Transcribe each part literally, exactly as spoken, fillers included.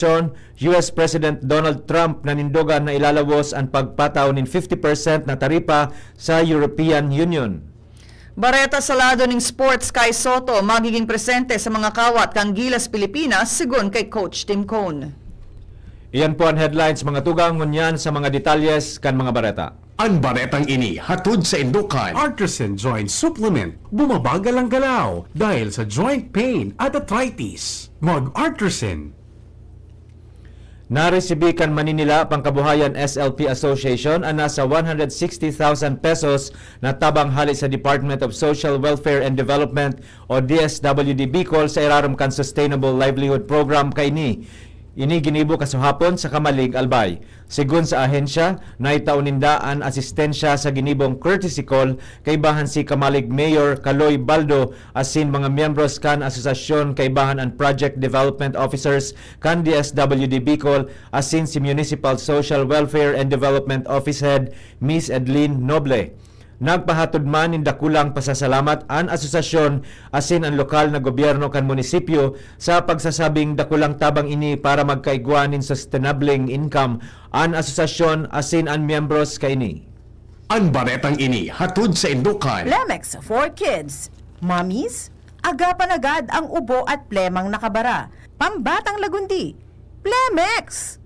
U S President Donald Trump nanindogan na ilalawos an pagpataw nin fifty percent na taripa sa European Union. Bareta sa lado ning sports, Kai Soto magiging presente sa mga kawat kan Gilas Pilipinas, sigon kay Coach Tim Cone. Iyan po an headlines, mga tugang. Ngunyan sa mga detalyes kan mga bareta. An baretang ini hatod saindo kan Artisan Joint Supplement. Bumabagal ang galaw dahil sa joint pain at arthritis. Mag-Artisan. Naresibi kan Maninila Pangkabuhayan S L P Association an nasa one hundred sixty thousand pesos na tabang hale sa Department of Social Welfare and Development o D S W D Bicol sa irarom kan Sustainable Livelihood Program kaini. Ini ginibo kasuhapon sa Camalig, Albay. Sigon sa ahensya, naitao ninda an asistensya sa ginibong courtesy call kaibahan si Camalig Mayor Kaloy Baldo asin mga miyembros kan asosasyon, kaibahan an project development officers kan D S W D Bicol asin si Municipal Social Welfare and Development Office Head Miss Edlin Noble. Nagpahatod man nin dakulang pasasalamat an asosasyon asin an lokal na gobyerno kan munisipyo sa pagsasabing dakulang tabang ini para magkaigwa nin sustenableng income an asosasyon asin an miyembros kaini. An baretang ini hatod saindo kan Plemex for Kids. Mommies, agapan agad ang ubo at plemang nakabara. Pambatang lagundi. Plemex!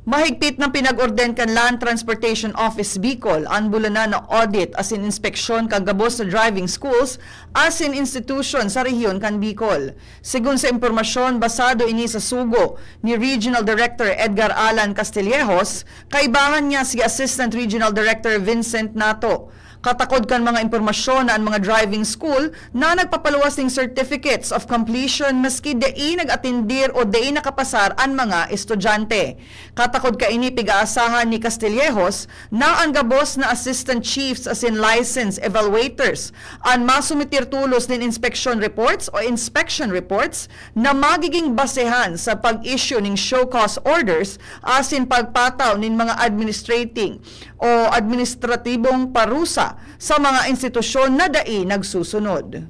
Mahigpit na pinag-orden kan Land Transportation Office Bicol an bulanan na audit asin inspeksyon kan gabos na driving schools asin institusyon sa rehiyon kan Bicol. Sigon sa impormasyon, basado ini sa sugo ni Regional Director Edgar Alan Castillejos, kaibahan niya si Assistant Regional Director Vincent Nato. Katakod kan mga impormasyon na an mga driving school na nagpapaluwas nin certificates of completion maski dai nag-atindir o dai nakapasar an mga estudyante. Katakod kaini, pig-aasahan ni Castillejos na an gabos na assistant chiefs asin license evaluators an masumitir tolos nin inspection reports o inspection reports na magiging basehan sa pag-issue nin show cause orders asin pagpataw nin mga administrating o administratibong parusa sa mga institusyon na dai nagsusunod.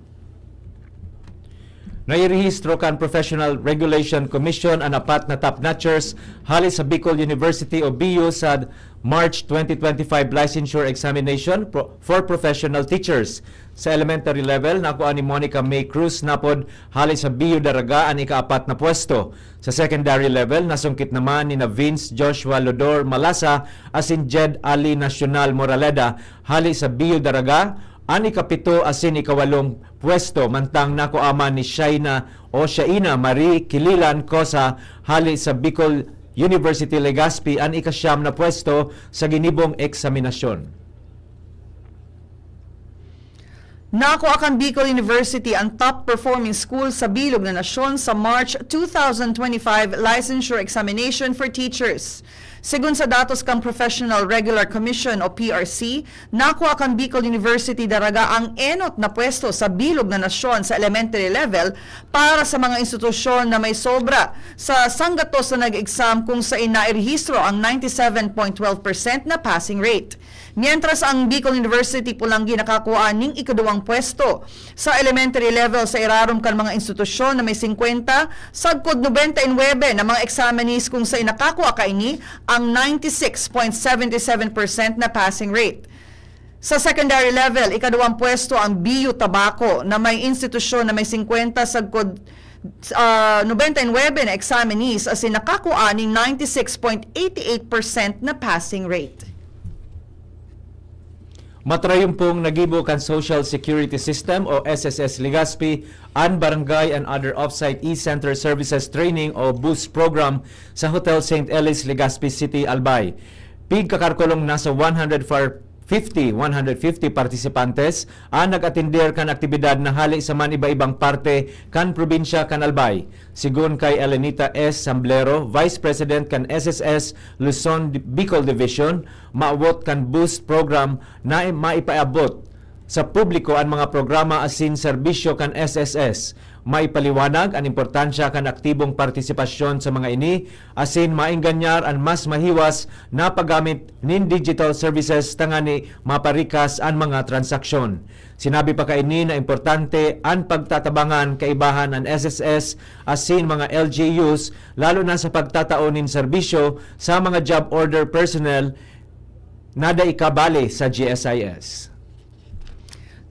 Nairehistro kan Professional Regulation Commission an apat na top notchers hale sa Bicol University o B U sa March twenty twenty-five Licensure Examination pro-, for Professional Teachers. Sa elementary level, nakua ni Monica May Cruz Napod hale sa B U Daraga an ikaapat na pwesto. Sa secondary level, nasungkit naman ni na Vince Joshua Lodor Malasa asin Jed Ali Nacional Moraleda hale sa B U Daraga an ikapito asin ikawalong pwesto, mantang nakua man ni Shaina o Shaina Marie Kililan Cosa hale sa Bicol University Legazpi an ikasyam na pwesto sa ginibong eksaminasyon. Nakua kan Bicol University an top performing school sa bilog na nasyon sa March two thousand twenty-five Licensure Examination for Teachers. Sigon sa datos kan Professional Regular Commission o P R C, nakua kan Bicol University Daraga ang enot na pwesto sa bilog na nasyon sa elementary level para sa mga institusyon na may sobra sa sanggatos na nag-exam, kung sain nairehistro ang ninety seven point twelve percent na passing rate. Mientras, ang Bicol University Polangui nakakua ning ikaduwang pwesto sa elementary level sa irarom kan mga institusyon na may singkwenta sagkod nobenta y nuebe na mga examinees, kung sain nakakua kaini ang ninety six point seventy seven percent na passing rate. Sa secondary level, ikaduwang pwesto ang B U Tabaco na may institusyon na may singkwenta sagkod, ah, nobenta y nuebe na examinees asin nakakua ning ninety six point eighty eight percent na passing rate. Matrayumpong nagibo kan Social Security System o S S S Legazpi an Barangay and Other Offsite E-Center Services Training o BOSS Program sa Hotel Saint Ellis, Legazpi City, Albay. Pigkakarkulong nasa one hundred fifty, one hundred fifty partisipantes an nag-atender kan aktibidad na hale sa man iba-ibang parte kan probinsya kan Albay. Sigon kay Elenita S. Samblero, Vice President kan S S S Luzon Di-, Bicol Division, maawot kan BOSS Program na i-, maipaabot sa publiko an mga programa asin serbisyo kan S S S. Maipaliwanag an importansya kan aktibong partisipasyon sa mga ini asin maenganyar an mas mahiwas na paggamit nin digital services tangani maparikas an mga transaksyon. Sinabi pa kaini na importante an pagtatabangan kaibahan an S S S asin mga L G Us, lalo na sa pagtatao nin serbisyo sa mga job order personnel na dai kabali sa G S I S.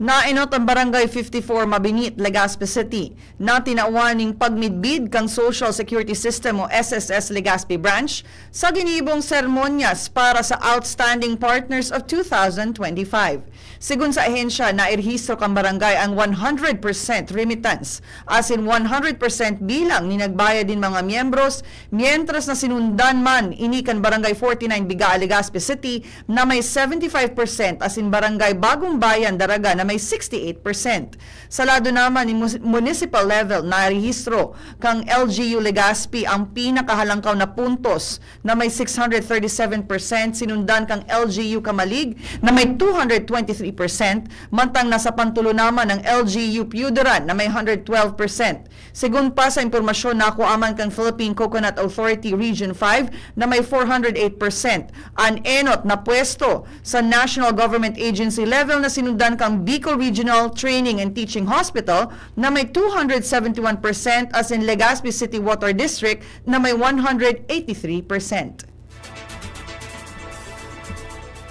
Naenot ang Barangay fifty-four Mabinit, Legazpi City, na tinawan ning pagmidbid kan Social Security System o S S S Legazpi Branch sa ginibong seremonyas para sa Outstanding Partners of two thousand twenty-five. Segun sa ahensya, nairehistro kan barangay ang one hundred percent remittance, as in one hundred percent bilang nin nagbayad nin mga miyembros, mientras na sinundan man ini kan Barangay forty-nine Bigaa, Legazpi City, na may seventy-five percent, asin Barangay Bagong Bayan, Daraga, na may sixty-eight percent. Sa lado naman ni mus-, municipal level, narehistro kan L G U Legazpi ang pinakahalangkaw na puntos na may six hundred thirty-seven percent, sinundan kan L G U Camalig na may two hundred twenty-three percent, mantang nasa pantulo naman ang L G U Piuderan na may hundred twelve percent. Segun pa sa impormasyon na kuaman kan Philippine Coconut Authority Region five na may four hundred eight percent, an enot na pwesto sa national government agency level na sinundan kan Bicol Regional Training and Teaching Hospital na may two hundred seventy-one percent, asin Legazpi City Water District na may one hundred eighty-three percent.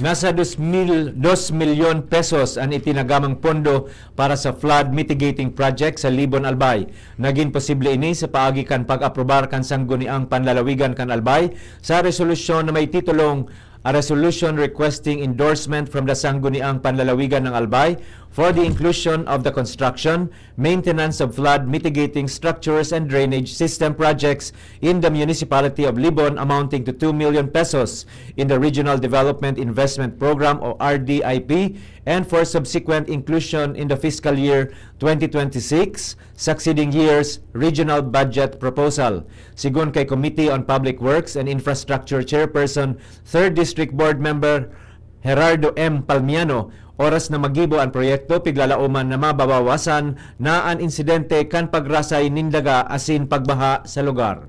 Nasa dos mil, dos milyon pesos an itinagamang pondo para sa flood mitigating project sa Libon, Albay. Nagin posible ini sa paagi kan pag-aprobar kan Sangguniang Panlalawigan kan Albay sa resolusyon na may titulong A Resolution Requesting Endorsement from the Sangguniang Panlalawigan ng Albay for the inclusion of the construction, maintenance of flood mitigating structures and drainage system projects in the municipality of Libon amounting to two million pesos in the Regional Development Investment Program o R D I P and for subsequent inclusion in the fiscal year twenty twenty-six, succeeding years, regional budget proposal. Segun kay Committee on Public Works and Infrastructure Chairperson, Third District Board Member Gerardo M. Palmiano, oras na magibo an proyekto, piglalaoman na mababawasan na an insidente kan pagrasay nin daga asin pagbaha sa lugar.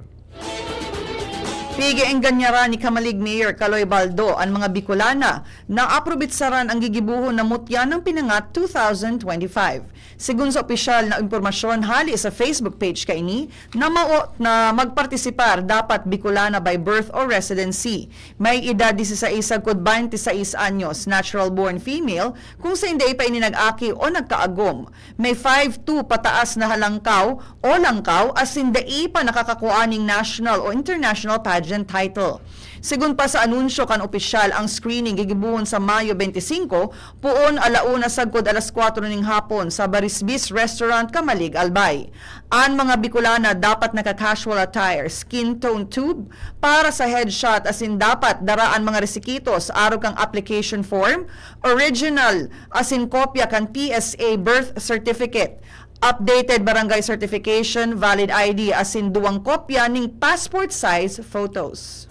Pig-eenganyaran ni Camalig Mayor Kaloy Baldo an mga Bicolana na aprobitsaran ang gigibohon na mutya ng Pinangat two thousand twenty-five. Segun sa opisyal na impormasyon hali sa Facebook page kaini, na mao na magpartisipar dapat Bicolana by birth or residency. May edad disisais sagkod baynte sais anyos, natural born female, kung sain dai pa ini nag-aki o nagkaagom. May five two pataas na halangkaw o langkaw asin dai pa nakakakua ning national o international pageant title. Segun pa sa anunsyo kan opisyal, ang screening gigibohon sa Mayo twenty-five, poon ala una sagkod alas kwatro ning hapon sa Barisbis Restaurant, Camalig, Albay. An mga Bicolana dapat naka-casual attire, skin tone tube para sa headshot asin dapat dara an mga resikitos arog kan application form, original asin kopya kan P S A birth certificate, updated barangay certification, valid I D asin duwang kopya ning passport size photos.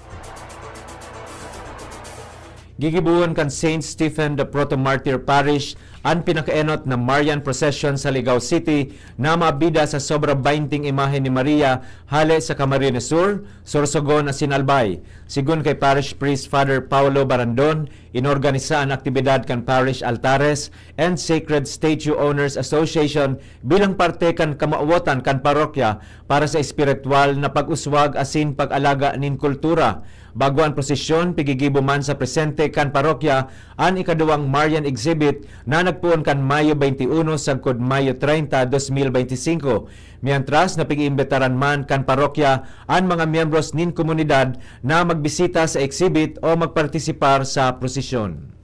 Gigibohon kan Saint Stephen the Proto-Martyr Parish an pinakaenot na Marian Procession sa Ligao City na mabida sa sobra baynte imahen ni Maria hale sa Camarines Sur, Sorsogon asin Albay. Segun kay Parish Priest Father Paulo Barandon, inorganisa an aktibidad kan Parish Altares and Sacred Statue Owners Association bilang parte kan kamawotan kan parokya para sa espiritual na pag-uswag asin pag-alaga nin kultura. Bago an prosesyon, pigigibo man sa presente kan parokya an ikaduwang Marian exhibit na nagpoon kan Mayo twenty-one sagkod Mayo treinta, dos mil beintisinko. Mientras na pig-iimbitaran man kan parokya an mga miyembros nin komunidad na magbisita sa exhibit o magpartisipar sa prosesyon.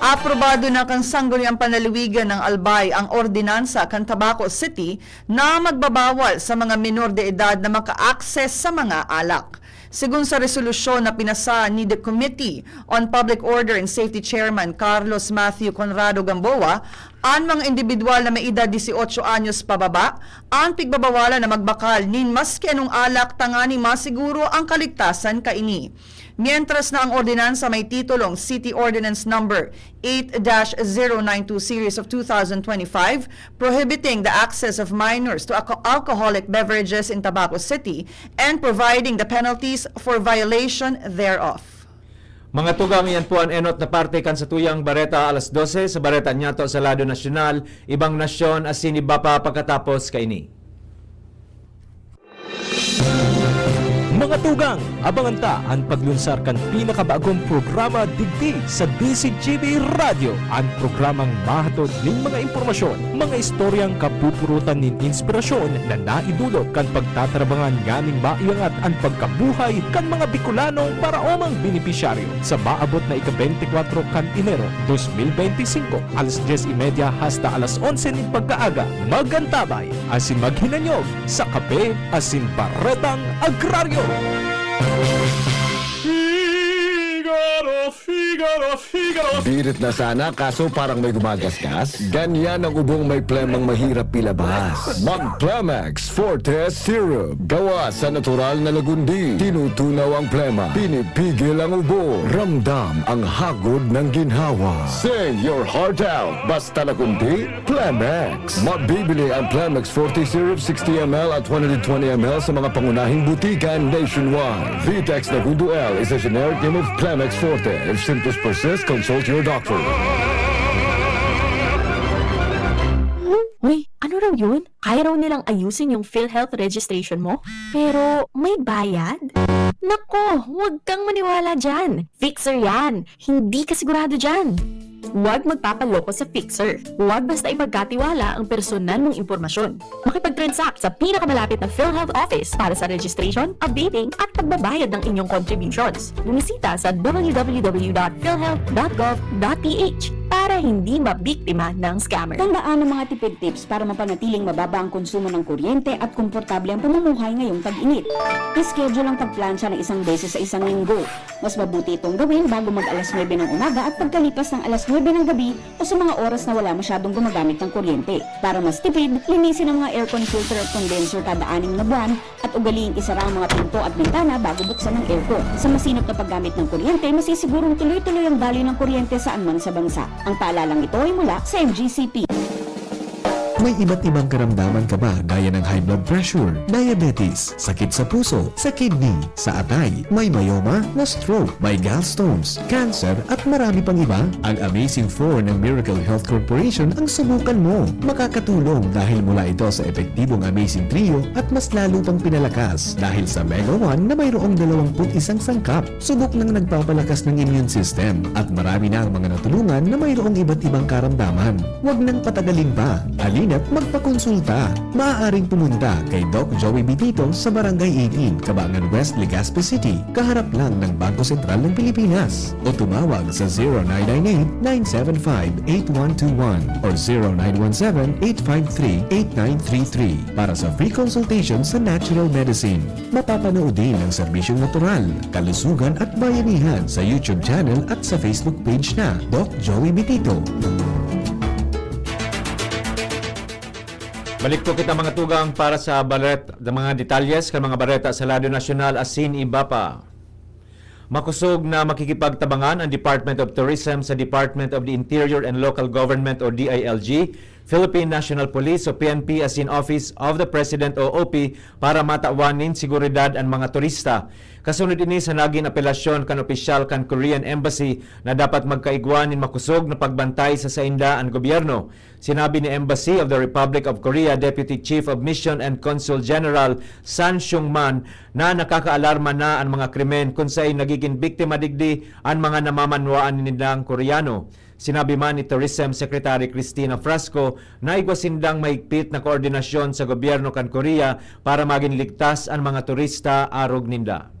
Aprobado na kan Sangguniang Panlalawigan ng Albay ang ordinansa kan Tabaco City na magbabawal sa mga menor de edad na maka-access sa mga alak. Segun sa resolusyon na pinasa ni the Committee on Public Order and Safety Chairman Carlos Matthew Conrado Gamboa, An mga indibidwal na may edad dieciocho anyos pababa, an pigbabawalan na magbakal nin maski anong alak tanganing masiguro ang kaligtasan kaini. Mientras na ang ordinansa may titulong City Ordinance Number eight dash zero nine two Series of two thousand twenty-five, prohibiting the access of minors to alco-, alcoholic beverages in Tabaco City and providing the penalties for violation thereof. Mga tugang, iyan po an enot na parte kan satuyang bareta alas dose sa Bareta Nyato sa Lado Nasyonal, Ibang Nasyon asin iba pa pagkatapos kaini. Mga tugang, abangan ta an paglunsar kan pinakabagong programa digdi sa D Z G B Radyo, an programang mahatod nin mga impormasyon, mga istoryang kapupurutan nin inspirasyon na naidulot kan pagtatarabangan nganing maiangat an pagkabuhay kan mga Bicolanong paraomang benepisyaryo. Sa maabot na ika-beintikwatro kan Enero, dos mil beintisinko, alas dyes y media hasta alas onse nin pagkaaga, mag-antabay asin maghinanyog sa Kape asin Baretang Agraryo. Figaro, Figaro, Figaro. Birit na sana, kaso parang may gumagasgas. Ganyan ang ubong may plemang mahirap ilabas. Mag Plemex Forte Syrup. Gawa sa natural na lagundi. Tinutunaw ang plema. Pinipigil ang ubo. Ramdam ang hagod ng ginhawa. Sing your heart out. Basta lagundi, Plemex. Mabibili ang Plemex Forte Syrup sixty M L at one hundred twenty M L sa mga pangunahing butika nationwide. Vitex Nagundo L is a generic name of Plemex Forte. If symptoms persist, consult your doctor. Uy, ano raw yun? Kaya raw nilang ayusin yung PhilHealth registration mo? Pero may bayad? Nako, huwag kang maniwala dyan. Fixer yan. Hindi ka sigurado dyan. Huwag magpapaloko sa Fixer. Huwag basta ipagkatiwala ang personal mong impormasyon. Makipag-transact sa pinakamalapit na PhilHealth office para sa registration, updating, at pagbabayad ng inyong contributions. Bumisita sa w w w dot philhealth dot gov dot p h para hindi mabiktima ng scammer. Tandaan ang mga tipid tips para mapanatiling mababa ang konsumo ng kuryente at komportable ang pamumuhay ngayong tag-init. I-schedule ang pagplantsa ng isang beses sa isang linggo. Mas mabuti itong gawin bago mag-alas nuebe ng umaga at pagkalipas ng alas nuebe ng gabi o sa mga oras na wala masyadong gumagamit ng kuryente. Para mas tipid, linisin ang mga aircon filter at condenser kada anim na buwan at ugaliing isara ang mga pinto at bintana bago buksan ang aircon. Sa masinop na paggamit ng kuryente, masisigurong tuloy-tuloy ang daloy ng kuryente saan man sa bansa. Ang paalalang ito ay mula sa M G C P. May iba't ibang karamdaman ka ba, gaya ng high blood pressure, diabetes, sakit sa puso, sa kidney, sa atay, may myoma, na-stroke, may gallstones, cancer, at marami pang iba? Ang Amazing Four ng Miracle Health Corporation ang subukan mo. Makakatulong dahil mula ito sa epektibong Amazing Trio at mas lalo pang pinalakas dahil sa Mega One na mayroong dalawampu't isang sangkap. Subok ng nagpapalakas ng immune system at marami na ang mga natulungan na mayroong iba't ibang karamdaman. Huwag nang patagalin pa. Halina't magpakonsulta. Maaaring pumunta kay Doc Joey Bitito sa Barangay eighteen, Cabangan West, Legazpi City, kaharap lang ng Bangko Sentral ng Pilipinas. O tumawag sa zero nine nine eight, nine seven five, eight one two one or zero nine one seven, eight five three, eight nine three three para sa free consultation sa natural medicine. Mapapanood din ang serbisyong natural, kalusugan at bayanihan sa YouTube channel at sa Facebook page na Doc Joey Bitito. Balik po kita, mga tugang, para sa baret, mga detalyes kan mga bareta sa lado nasyonal asin iba pa. Makosog na makikipagtabangan ang Department of Tourism sa Department of the Interior and Local Government o D I L G, Philippine National Police o P N P asin Office of the President o O P para matawan nin seguridad an mga turista. Kasunod ini sa nagin apelasyon kan opisyal kan Korean Embassy na dapat magkaigwa nin makosog na pagbantay sa sainda an gobyerno. Sinabi ni Embassy of the Republic of Korea Deputy Chief of Mission and Consul General San Xiongman na nakakaalarma na an mga krimen kun saen nagigin biktima digdi an mga namamanwaan nindang Koreano. Sinabi man ni Tourism Secretary Cristina Frasco na igwa sindang mahigpit na koordinasyon sa gobyerno kan Korea para magin ligtas an mga turista arog ninda.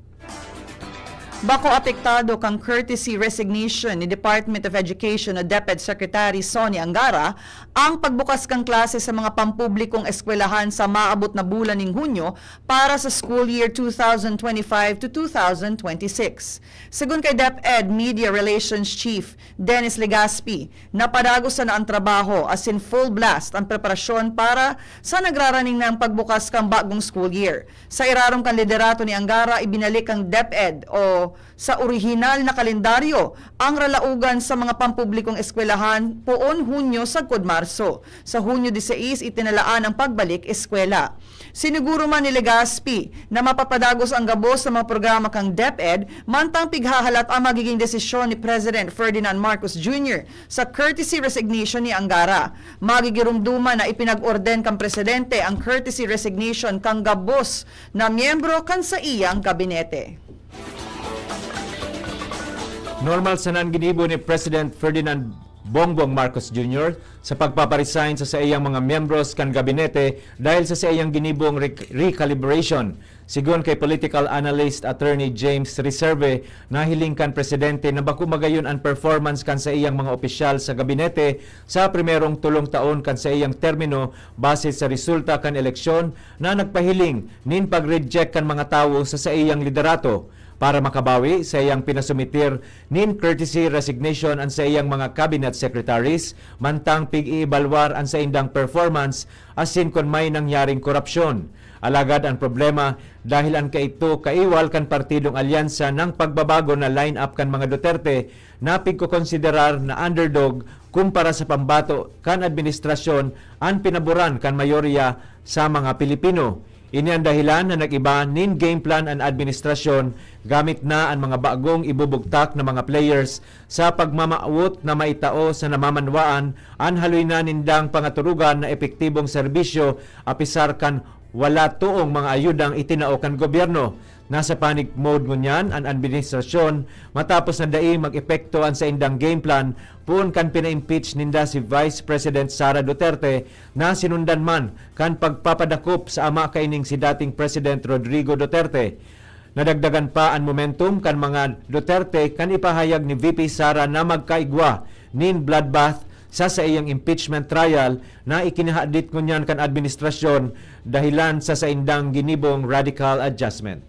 Bako apektado kan courtesy resignation ni Department of Education o DepEd Secretary Sonny Angara ang pagbukas kan klase sa mga pampublikong eskwelahan sa maabot na bulan nin Hunyo para sa school year two thousand twenty-five to two thousand twenty-six. Segun kay DepEd Media Relations Chief Dennis Legaspi, napadagos sana an trabaho asin full blast an preparasyon para sa nagraraning nang pagbukas kan bagong school year. Sa irarom kan liderato ni Angara, ibinalik kan DepEd o sa orihinal na kalendaryo ang ralaogan sa mga pampublikong eskwelahan poon Hunyo sagkod Marso. Sa Hunyo diseis, itinalaan ang pagbalik eskwela. Siniguro man ni Legaspi na mapapadagos ang gabos sa mga programa kan DepEd, mantang pighahalat ang magiging desisyon ni President Ferdinand Marcos Junior sa courtesy resignation ni Angara. Magigiromdoman na ipinag-orden kan presidente ang courtesy resignation kan gabos na miyembro kan saiyang gabinete. Normal sana an ginibo ni President Ferdinand Bongbong Marcos Junior sa pagpaparesign sa saiyang mga miyembros kan gabinete dahil sa saiyang ginibong rec-, recalibration. Sigon kay political analyst Attorney James Reserve, nahiling kan presidente na bako magayon an performance kan saiyang mga opisyal sa gabinete sa primerong tolong taon kan saiyang termino base sa resulta kan eleksyon na nagpahiling nin pag-reject kan mga tawo sa saiyang liderato. Para makabawi, saiyang pinasumitir nin courtesy resignation an saiyang mga cabinet secretaries, mantang pig-iibalwar an saindang performance asin kun may nangyaring korapsyon. Alagad an problema, dahil an kaito kaiwal kan partidong alyansa nang pagbabago na line-up kan mga Duterte na pigkokonsiderar na underdog kumpara sa pambato kan administrasyon an pinaboran kan mayorya sa mga Pilipino. Ini an dahilan na nag-iba nin game plan an administrasyon gamit na an mga bagong ibubugtak na mga players sa pagmamawot na maitao sa namamanwaan an haloy na nindang pangaturugan na epektibong serbisyo, apisar kan wala toong mga ayudang itinao kan gobyerno. Nasa panic mode ngunyan an administrasyon matapos na dai mag-epekto an saindang game plan poon kan pina-impeach ninda si Vice President Sara Duterte na sinundan man kan pagpapadakop sa ama kaining si dating President Rodrigo Duterte. Nadagdagan pa an momentum kan mga Duterte kan ipahayag ni V P Sara na magkaigwa nin bloodbath sa saiyang impeachment trial na ikinahadit ngunyan kan administrasyon dahilan sa saindang ginibong radical adjustment.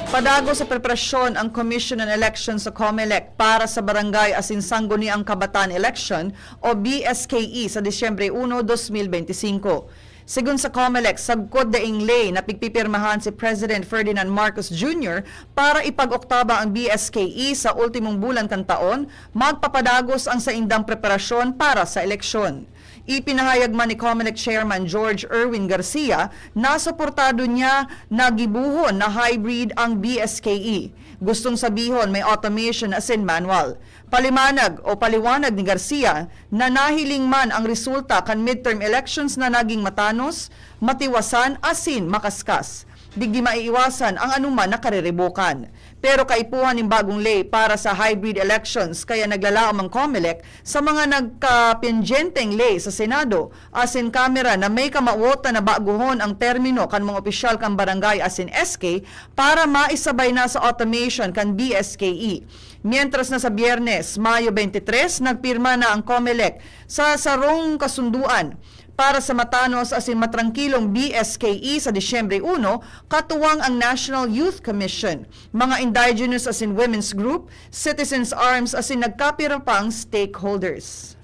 Padagos sa preparasyon ang Commission on Elections sa Comelec para sa Barangay asin Sangguniang Kabataan Election o B S K E sa Disyembre uno, dos mil benti singko. Segun sa Comelec, sagkod daing ley na pigpipirmahan si President Ferdinand Marcos Junior para ipag-oktaba ang B S K E sa ultimong bulan kan taon, magpapadagos ang saindang preparasyon para sa eleksyon. Ipinahayag man ni Comelec Chairman George Erwin Garcia na suportado niya na gibohon na hybrid ang B S K E. Gustong sabihon, may automation asin manual. Palimanag o paliwanag ni Garcia na nahiling man ang resulta kan midterm elections na naging matanos, matiwasan asin makaskas. Digdi maiiwasan ang anuman na kariribokan. Pero kaipuhan nin bagong ley para sa hybrid elections, kaya naglalaom ang Comelec sa mga nagkapendyenteng ley sa Senado asin Kamara na may kamawotan na baguhon ang termino kan mga opisyal kan barangay asin S K para maisabay na sa automation kan B S K E. Mientras na sa Biyernes, Mayo bente tres, nagpirma na ang Comelec sa sarong kasunduan para sa matanos asin matrangkilong B S K E sa Disyembre uno, katuwang ang National Youth Commission, mga indigenous asin women's group, citizens' arms asin nagkapira pang stakeholders.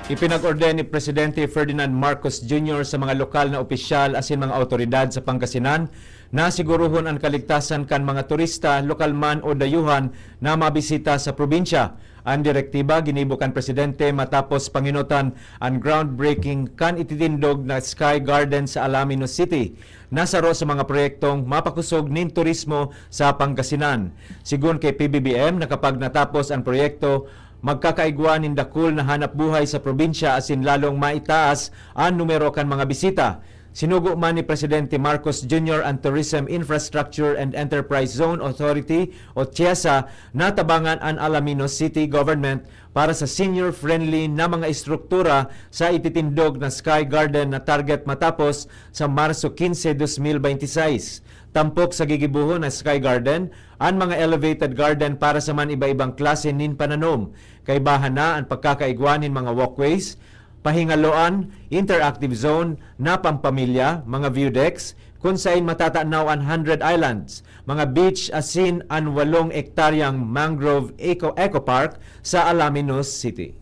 Ipinag-orden ni Presidente Ferdinand Marcos Junior sa mga lokal na opisyal asin mga awtoridad sa Pangasinan na siguruhon an kaligtasan kan mga turista, lokal man o dayuhan na mabisita sa probinsya. An direktiba ginibo kan presidente matapos pangenotan an groundbreaking kan ititindog na Sky Garden sa Alaminos City, na saro sa mga proyektong mapakosog nin turismo sa Pangasinan. Sigon kay P B B M na kapag natapos an proyekto, magkakaigwa nin dakul na hanap buhay sa probinsya asin lalong maitaas an numero kan mga bisita. Sinugo man ni Presidente Marcos Junior ang Tourism Infrastructure and Enterprise Zone Authority o TIEZA na tabangan an Alaminos City Government para sa senior-friendly na mga estruktura sa ititindog na Sky Garden na target matapos sa Marso quince, dos mil beintiseis. Tampok sa gigibohon na Sky Garden, an mga elevated garden para sa man iba-ibang klase nin pananom. Kaibahan na an pagkakaigwa nin mga walkways, pahingaloan, interactive zone na pampamilya, mga view decks, kun sain matatanaw an Hundred Islands, mga beach asin an walong ektaryang mangrove eco, eco park sa Alaminos City.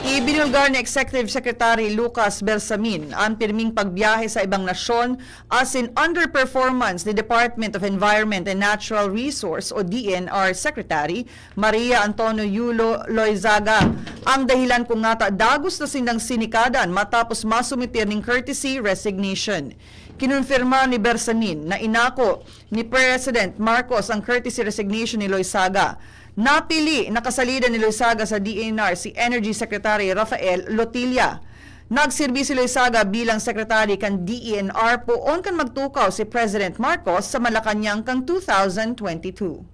Ibinulgar ni Executive Secretary Lucas Bersamin an pirming pagbiyahe sa ibang nasyon asin underperformance ni Department of Environment and Natural Resource o D N R Secretary Maria Antonio Yulo Loizaga. Ang dahilan kung ngata dagos na sindang sinikadan matapos masumitir ning courtesy resignation. Kinonfirma ni Bersamin na inako ni President Marcos ang courtesy resignation ni Loizaga. Napili, nakasalida ni Loizaga sa D N R si Energy Secretary Rafael Lotilla. Nagsirbi si Loizaga bilang secretary kan D E N R poon kan magtukaw si President Marcos sa Malacañang kan two thousand twenty-two.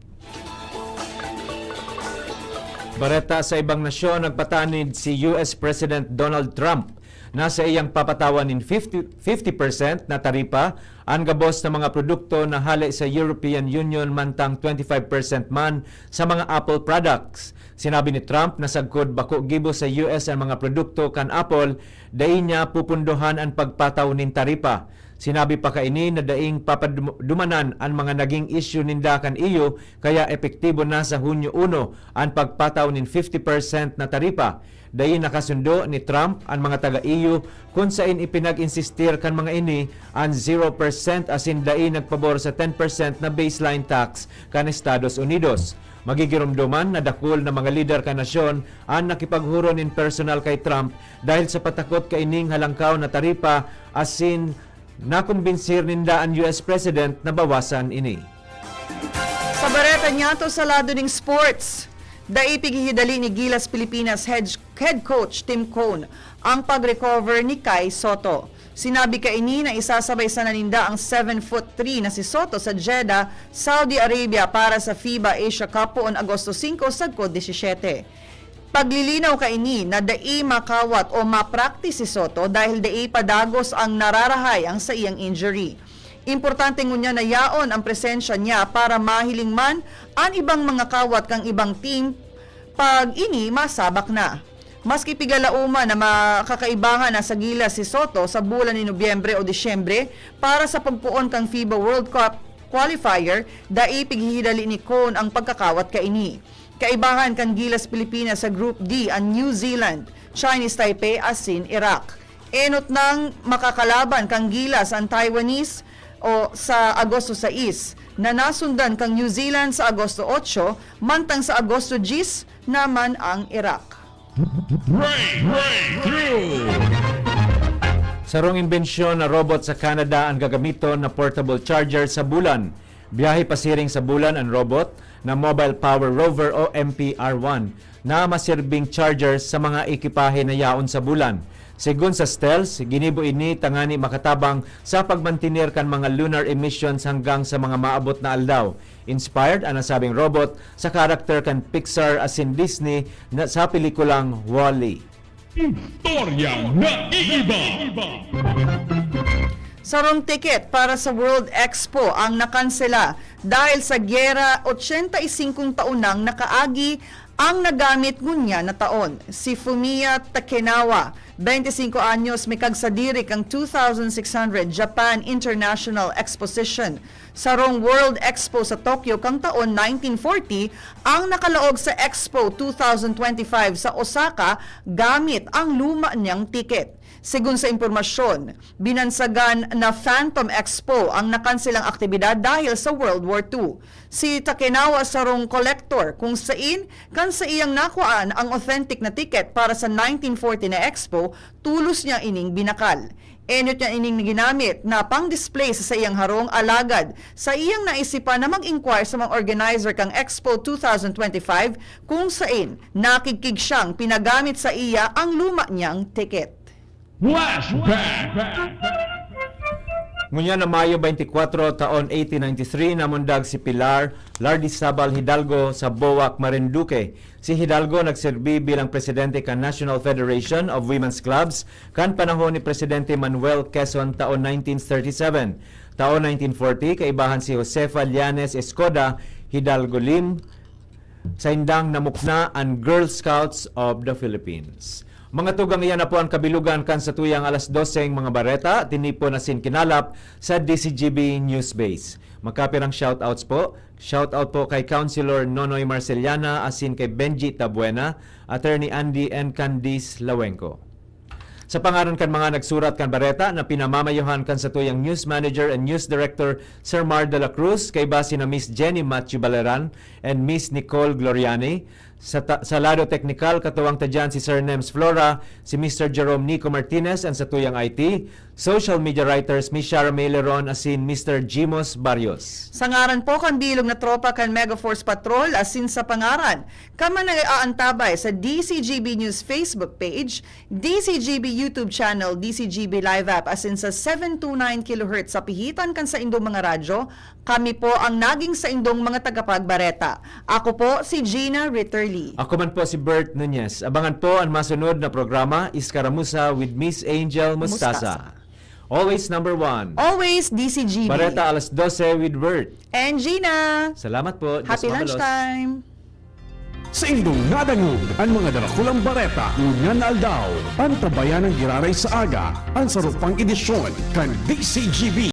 Bareta sa ibang nasyon, nagpatanid si U S President Donald Trump na saiyang papatawan nin fifty, fifty percent na taripa an gabos na mga produkto na hale sa European Union, mantang twenty-five percent man sa mga Apple products. Sinabi ni Trump na sagkod bako gibo sa U S an mga produkto kan Apple, dai niya pupundohan an pagpataw nin taripa. Sinabi pa kaini na daing papadumanan an mga naging isyu ninda kan E U, kaya epektibo na sa Hunyo uno an pagpataw nin fifty percent na taripa. Dai nakasundo ni Trump an mga taga-E U kun sain ipinag-insistir kan mga ini an zero percent asin dai nagpabor sa ten percent na baseline tax kan Estados Unidos. Magigiromdoman na dakul na mga lider kan nasyon an nakipaghuron nin personal kay Trump dahil sa patakot kaining halangkaw na taripa asin nakumbinsir ninda an U S President na bawasan ini. Sa bareta niyato sa lado ning sports, dai pighihidali ni Gilas Pilipinas head, head coach Tim Cone ang pag-recover ni Kai Sotto. Sinabi kaini na isasabay sana ninda ang seven foot three na si Sotto sa Jeddah, Saudi Arabia para sa FIBA Asia Cup poon Agosto singko sagkod disisiyete. Paglilinaw kaini na dai makawat o ma-practice si Sotto dahil dai pa dagos ang nararahay ang saiyang injury. Importante ngunyan na yaon ang presensya niya para mahiling man an ibang mga kawat kan ibang team pag ini masabak na. Maski pigalaoman na makakaibahan na sa Gilas si Sotto sa bulan ni Nobyembre o Disyembre para sa pagpoon kan FIBA World Cup qualifier, dai pighihidali ni Cone ang pagkakawat kaini. Kaibahan kan Gilas Pilipinas sa Group D an New Zealand, Chinese Taipei asin Iraq. Enot nang makakalaban kan Gilas an Taiwanese o sa Agosto sais, na nasundan kan New Zealand sa Agosto otso, mantang sa Agosto dyes naman ang Iraq. Break, breakthrough. Sarong imbensyon na robot sa Canada ang gagamiton na portable charger sa bulan. Biyahe pasiring sa bulan an robot na Mobile Power Rover o M P R one na masirbing charger sa mga ekipahe na yaon sa bulan. Segun sa Stealth, ginibo ini tangani makatabang sa pagmantener kan mga lunar emissions hanggang sa mga maabot na aldaw. Inspired an nasabing robot sa karakter kan Pixar asin Disney na sa pelikulang Wall-E. Istoryang naiiba. Sarong ticket para sa World Expo ang nakansela dahil sa giyera, ochenta y singkong taon nang nakaagi ang nagamit ngunyan na taon. Si Fumiya Takenawa, bente singko anyos, may kagsadiri kan two thousand six hundred Japan International Exposition. Sarong World Expo sa Tokyo kan taon nineteen forty ang nakalaog sa Expo two thousand twenty-five sa Osaka gamit ang luma niyang tiket. Segun sa impormasyon, binansagan na Phantom Expo ang nakanselang aktibidad dahil sa World War two. Si Takenawa sarong kolektor kung sain kan saiyang nakuhaan ang authentic na tiket para sa nineteen forty na Expo, tulos niya ining binakal. Enot niya ining ginamit na pang-display sa saiyang harong, alagad sa iyang naisipan na mag-inquire sa mga organizer kan Expo two thousand twenty-five kung sain nakigkig siyang pinagamit sa iya ang luma niyang tiket. Flashback! Ngunyan na Mayo twenty-four, taon eighteen ninety-three, namundag si Pilar Lardizabal Hidalgo sa Boac, Marinduque. Si Hidalgo nagserbi bilang presidente kan National Federation of Women's Clubs kan panahon ni Presidente Manuel Quezon taon nineteen thirty-seven. Taon nineteen forty, kaibahan si Josefa Llanes Escoda Hidalgo Lim, saindang namukna an Girl Scouts of the Philippines. Mga tugang, iyan na po an kabilugan kan satuyang alas doseng mga bareta, tinipon asin kinalap sa D C G B News Base. Magkapirang shoutouts po. Shoutout po kay Councilor Nonoy Marceliana asin kay Benji Tabuena, Attorney Andy and Candice Lawenco. Sa pangaran kan mga nagsurat kan bareta na pinamamayohan kan satuyang news manager and news director, Sir Mar de la Cruz, kaiba sina Miss Jenny Matthew Baleran and Miss Nicole Gloriani. Sa, ta- sa lado teknikal, katuwang ta dyan si Sir Nems Flora, si Mister Jerome Nico Martinez, and satuyang I T, social media writers, Miss Shara May Leron, asin Mister Jimos Barrios. Sa ngaran po kan bilog na tropa kan Mega Force Patrol, asin sa pangaran kan mga nag-aantabay sa D C G B News Facebook page, D C G B YouTube channel, D C G B Live app, asin sa seven two nine kilohertz sa pihitan kan saindong mga radyo, kami po ang naging saindong mga tagapagbareta. Ako po si Gina Ritterly. Ako man po si Bert Nunez. Abangan po an masunod na programa, Iskaramuza with Miss Angel Mustasa. Mustasa. Always number one. Always D C G B. Bareta alas dose with Bert. And Gina. Salamat po. Diyos Happy mabalos. Lunchtime. Saindong nadangog an mga darakulang bareta ngunyan na aldaw. Antabayan an giraray sa aga, an saro pang edisyon kan D C G B.